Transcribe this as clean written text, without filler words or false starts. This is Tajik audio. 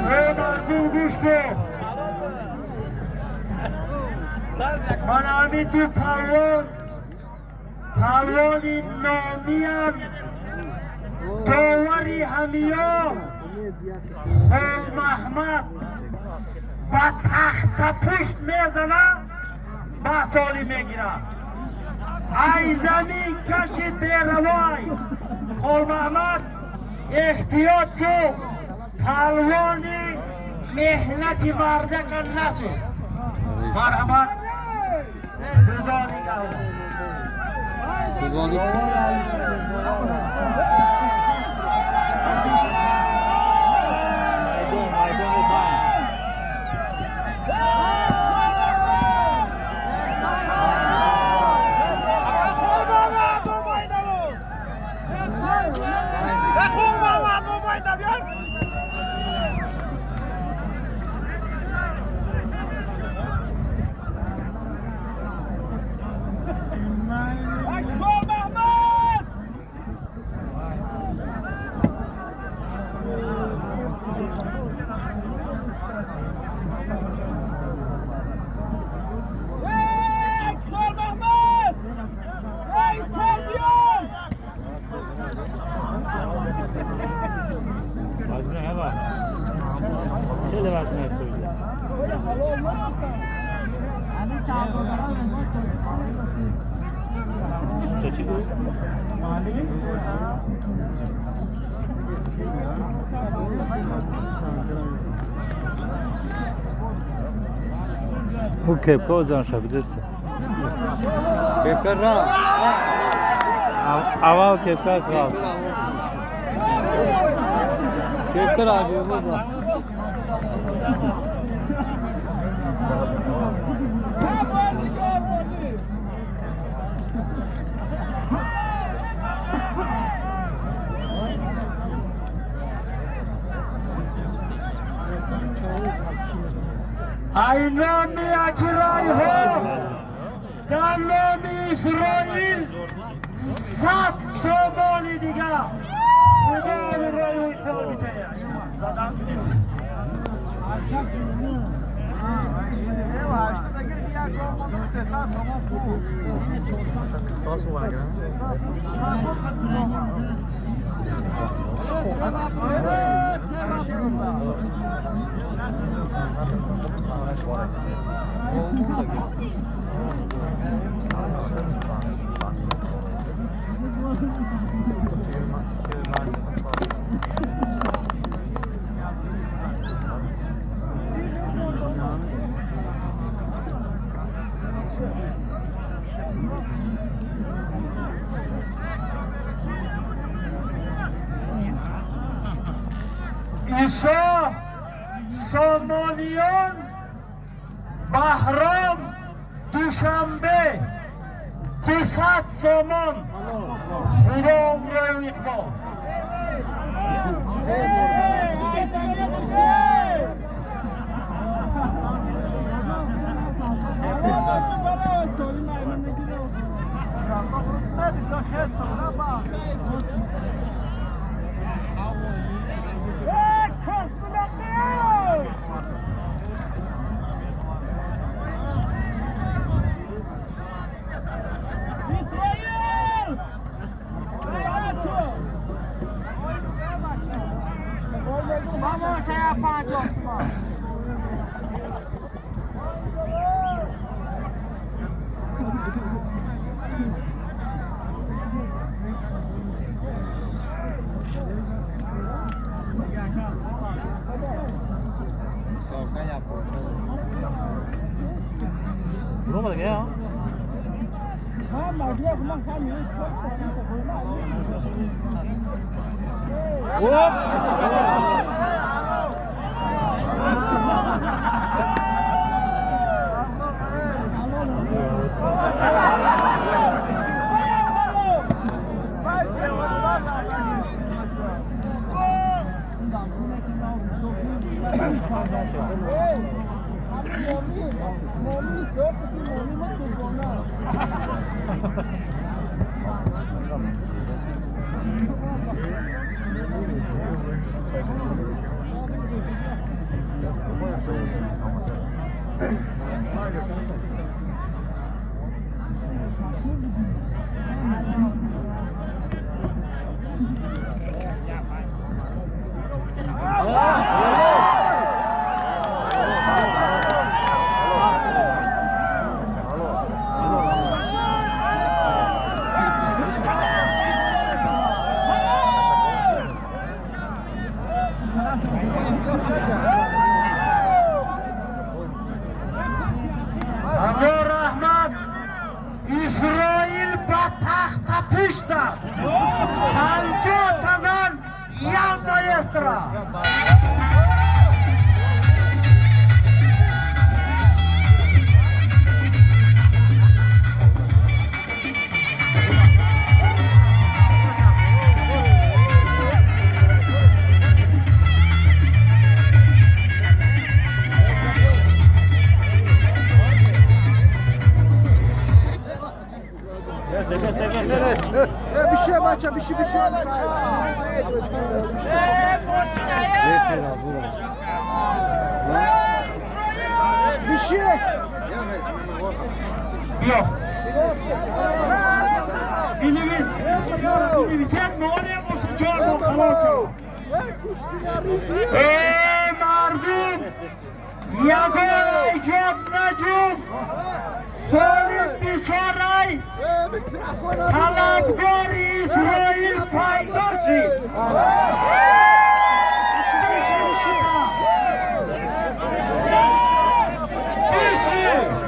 مردم گوش کن. من همین دو پهلوان، پهلوانی نامیم، داوری همیا خال محمد با تخت پشت میزنه، با سالی میگیره. ای زمین کشید بیروای خال محمد، احتیاط کن، پهلوانی مهنت مردک نسو. مرحبا سوزانی. Bu kepka o zaman şabilirsin. Kepka ra. Aval kepka sağ. Kepka abi bu da. ای نامی اجرای ها در نام اسرائیل 100 سومالی دیگه خدا رای و اقبال بیته. عیسی سامانیان بهرام دوشنبه 200 سامان خدا عمره اقبال. Ҳазор раҳмат. Исроил ба тахта пушта 50 зан, як маэстро. Bir şey baca, bir şey bir şey. Bir şey. Биё, бинавис, бинависед, монеъ бошад, ҷон халос. Э мардум, ягон эҷод наҷум, соли бисорай талабгори Исроил пайдо шид. Бишин.